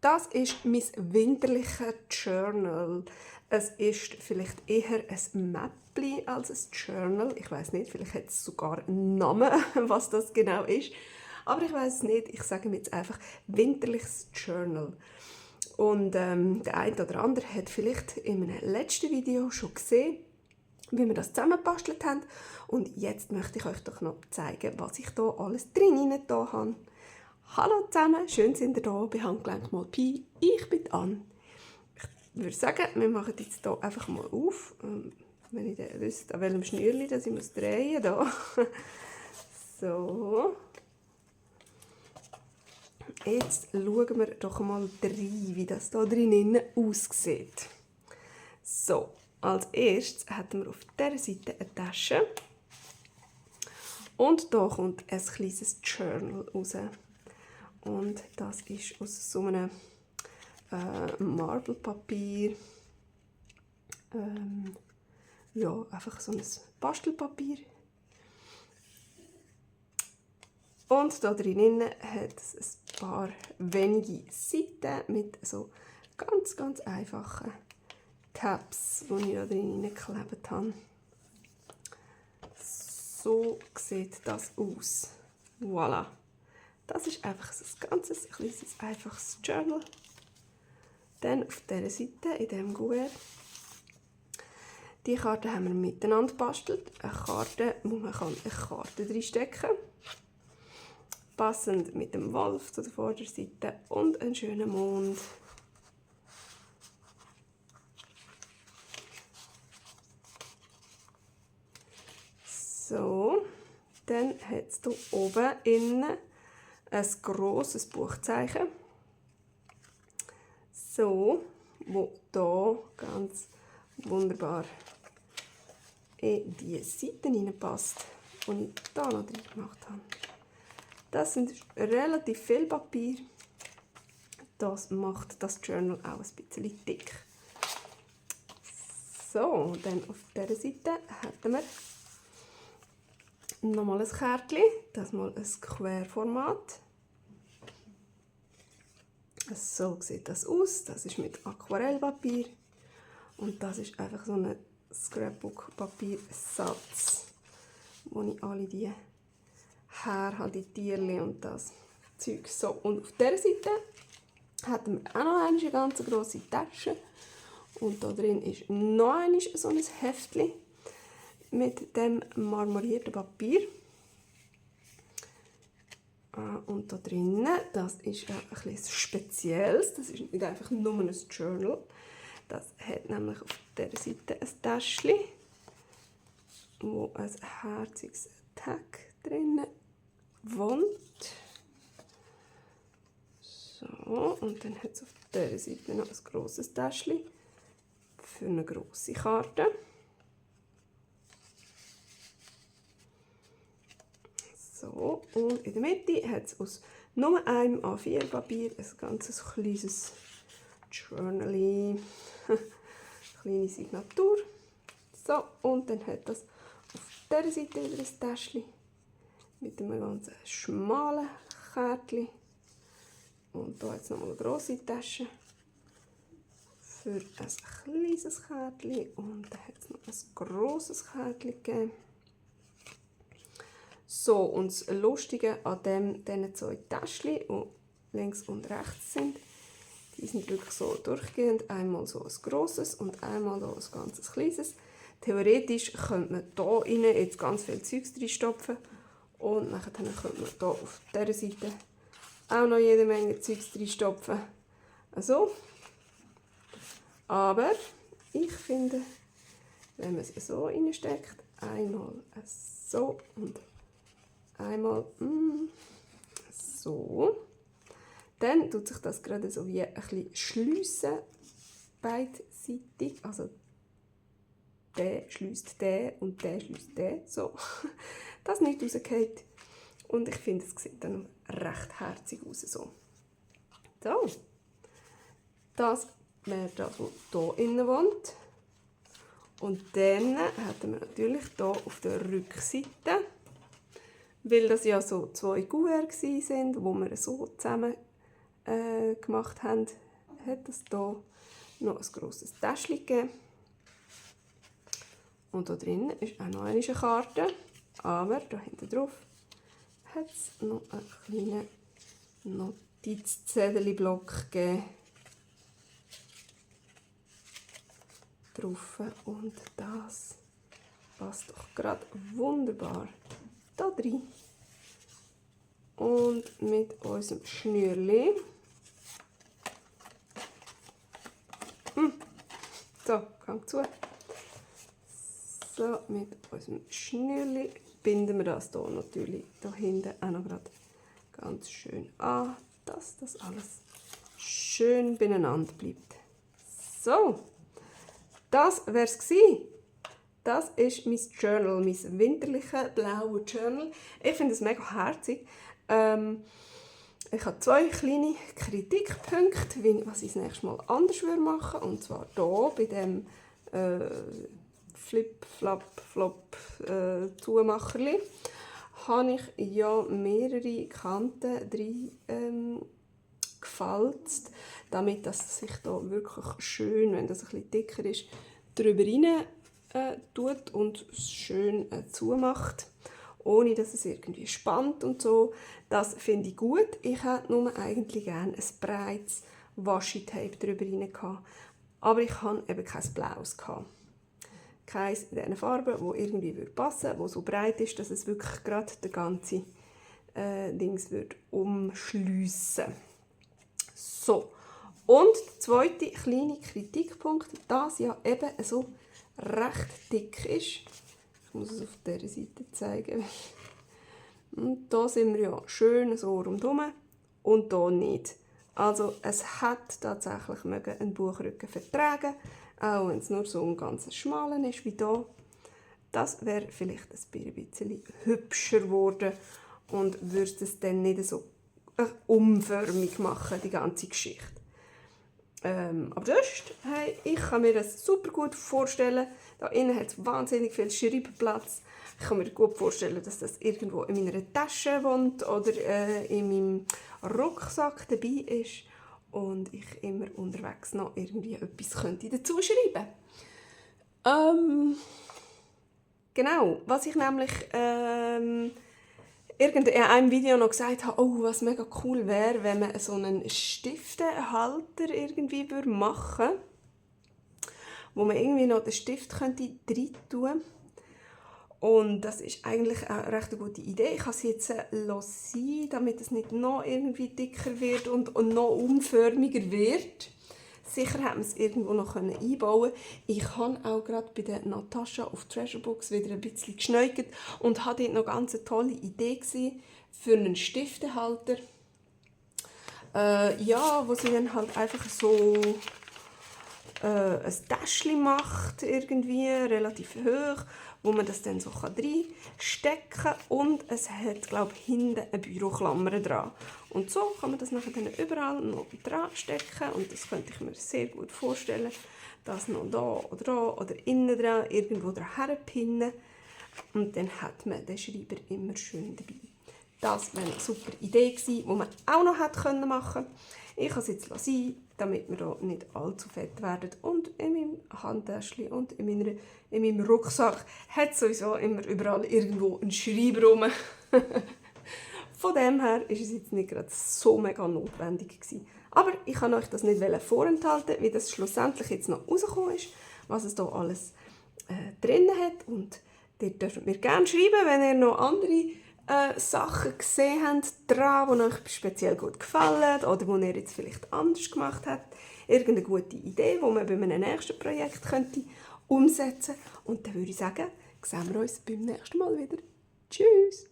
Das ist mein winterliches Journal. Es ist vielleicht eher ein Mäppli als ein Journal. Ich weiß nicht, vielleicht hat es sogar einen Namen, was das genau ist. Aber ich weiß es nicht. Ich sage mir jetzt einfach winterliches Journal. Und der eine oder andere hat vielleicht in einem letzten Video schon gesehen, wie wir das zusammengebastelt haben. Und jetzt möchte ich euch doch noch zeigen, was ich hier alles drin habe. Hallo zusammen, schön sind ihr hier bei Handgelenk mal Pi. Ich bin Anne. Ich würde sagen, wir machen jetzt hier einfach mal auf. Wenn ihr wisst, an welchem Schnürchen das ich muss drehen muss. So. Jetzt schauen wir doch mal rein, wie das hier drinnen aussieht. So, als erstes haben wir auf dieser Seite eine Tasche. Und hier kommt ein kleines Journal raus. Und das ist aus so einem Marble-Papier. Ja, einfach so ein Bastelpapier. Und da drinnen hat es ein paar wenige Seiten mit so ganz einfachen Tabs, die ich da drinnen geklebt habe. So sieht das aus. Voilà. Das ist einfach ein ganz kleines, einfaches Journal. Dann auf dieser Seite, in diesem Kuvert. Die Karte haben wir miteinander gebastelt. Eine Karte, wo man eine Karte reinstecken kann. Passend mit dem Wolf zu der Vorderseite und einen schönen Mond. So, dann hat es hier oben innen ein grosses Buchzeichen. So, wo hier ganz wunderbar in die Seiten hineinpasst, die ich hier noch drin gemacht habe. Das sind relativ viel Papier. Das macht das Journal auch ein bisschen dick. So, dann auf dieser Seite hätten wir nochmal ein Kärtchen. Das mal ein Querformat. So sieht das aus. Das ist mit Aquarellpapier. Und das ist einfach so ein Scrapbook-Papiersatz, wo ich alle die die Tierchen und das Zeug. So, und auf dieser Seite haben wir auch noch eine ganz grosse Tasche. Und da drin ist noch einmal so ein Heftchen mit dem marmorierten Papier. Und da drinnen, das ist etwas Spezielles. Das ist nicht einfach nur ein Journal. Das hat nämlich auf dieser Seite ein Täschchen, wo ein herziges Tag drin wohnt. So, und dann hat es auf dieser Seite noch ein grosses Täschchen für eine grosse Karte. So, und in der Mitte hat es aus nur einem A4-Papier ein ganz kleines Journal, kleine Signatur. So, und dann hat das auf dieser Seite wieder ein Täschchen mit einem ganz schmalen Kärtchen. Und hier hat es nochmal eine grosse Tasche für ein kleines Kärtchen. Und dann hat es noch ein grosses Kärtchen gegeben. So, und das Lustige an diesen zwei Täschchen, die links und rechts sind, die sind wirklich so durchgehend. Einmal so ein grosses und einmal hier ein ganz kleines. Theoretisch könnte man hier jetzt ganz viel Zeugs reinstopfen. Und dann könnte man hier auf dieser Seite auch noch jede Menge Zeugs reinstopfen. Also. Aber ich finde, wenn man es so reinsteckt, einmal so und einmal so, dann tut sich das gerade so wie ein bisschen schliessen, beidseitig. Also der schließt den und der schließt den, so, dass nicht rausgeht. Und ich finde, es sieht dann recht herzig aus. So, das wäre das, was hier innen wohnt. Und dann hätten wir natürlich hier auf der Rückseite, weil das ja so zwei Kuverts waren, wo wir so zusammen gemacht haben, hat es hier noch ein grosses Täschchen gegeben. Und da drin ist auch noch eine Karte, aber da hinten drauf hat es noch einen kleinen Notizzettelblock gegeben. Drauf. Und das passt doch gerade wunderbar da drin. Und mit unserem Schnürli. So, Gang zu. So, mit unserem Schnürli binden wir das hier natürlich da hinten auch noch gerade ganz schön an, dass das alles schön beieinander bleibt. So, das wäre es gewesen. Das ist mein Journal, mein winterliches blaues Journal. Ich finde es mega herzig. Ich habe 2 kleine Kritikpunkte, was ich das nächste Mal anders machen würde. Und zwar hier bei dem Flip-Flap-Flop-Zumacherli habe ich ja mehrere Kanten drin gefalzt, damit das sich da wirklich schön, wenn das ein bisschen dicker ist, drüber rein tut und schön zumacht, ohne dass es irgendwie spannt und so. Das finde ich gut. Ich hätte nur eigentlich gerne ein breites Washi-Tape drüber rein gehabt, aber ich hatte eben kein blaues gehabt. Keins in diesen Farben, wo irgendwie passen würde, wo so breit ist, dass es wirklich gerade den ganzen Dings umschliessen würde. So, und der zweite kleine Kritikpunkt, das ja eben so recht dick ist. Ich muss es auf dieser Seite zeigen. Und da sind wir ja schön so rundherum und hier nicht. Also es hat tatsächlich einen Buchrücken vertragen, auch wenn es nur so ein ganz schmaler ist wie hier. Das wäre vielleicht ein bisschen hübscher geworden und würde es dann nicht so umförmig machen, die ganze Geschichte. Aber sonst, hey, ich kann mir das super gut vorstellen. Da innen hat es wahnsinnig viel Schreibplatz. Ich kann mir gut vorstellen, dass das irgendwo in meiner Tasche wohnt oder in meinem Rucksack dabei ist und ich immer unterwegs noch irgendwie etwas dazu schreiben könnte. Genau, was ich nämlich in einem Video noch gesagt habe, oh, was mega cool wäre, wenn man so einen Stiftehalter irgendwie machen würde, wo man irgendwie noch den Stift rein tun könnte. Und das ist eigentlich eine recht gute Idee. Ich habe es jetzt sein, damit es nicht noch irgendwie dicker wird und noch unförmiger wird. Sicher hätte man es irgendwo noch einbauen können. Ich habe auch gerade bei der Natascha auf Treasurebooks wieder ein bisschen geschneuert und hatte dort noch ganz eine tolle Idee für einen Stiftehalter. Ja, wo sie dann halt einfach so ein Täschchen macht, irgendwie relativ hoch, wo man das dann so reinstecken kann und es hat, glaube ich, hinten eine Büroklammer dran. Und so kann man das nachher dann überall noch dran stecken und das könnte ich mir sehr gut vorstellen, das noch da oder innen dran irgendwo dran pinnen und dann hat man den Schreiber immer schön dabei. Das wäre eine super Idee gewesen, die man auch noch hätte machen können. Ich habe es jetzt sein, damit wir hier nicht allzu fett werden. Und in meinem Handtäschchen und in meinem Rucksack hat sowieso immer überall irgendwo einen Schreiber rum. Von dem her war es jetzt nicht gerade so mega notwendig gewesen. Aber ich kann euch das nicht vorenthalten, wie das schlussendlich jetzt noch rausgekommen ist, was es hier alles drin hat. Und ihr dürft mir gerne schreiben, wenn ihr noch andere Sachen gesehen habt, dran, die euch speziell gut gefallen oder die ihr jetzt vielleicht anders gemacht habt. Irgendeine gute Idee, die man bei einem nächsten Projekt könnte umsetzen könnte. Und dann würde ich sagen, sehen wir uns beim nächsten Mal wieder. Tschüss!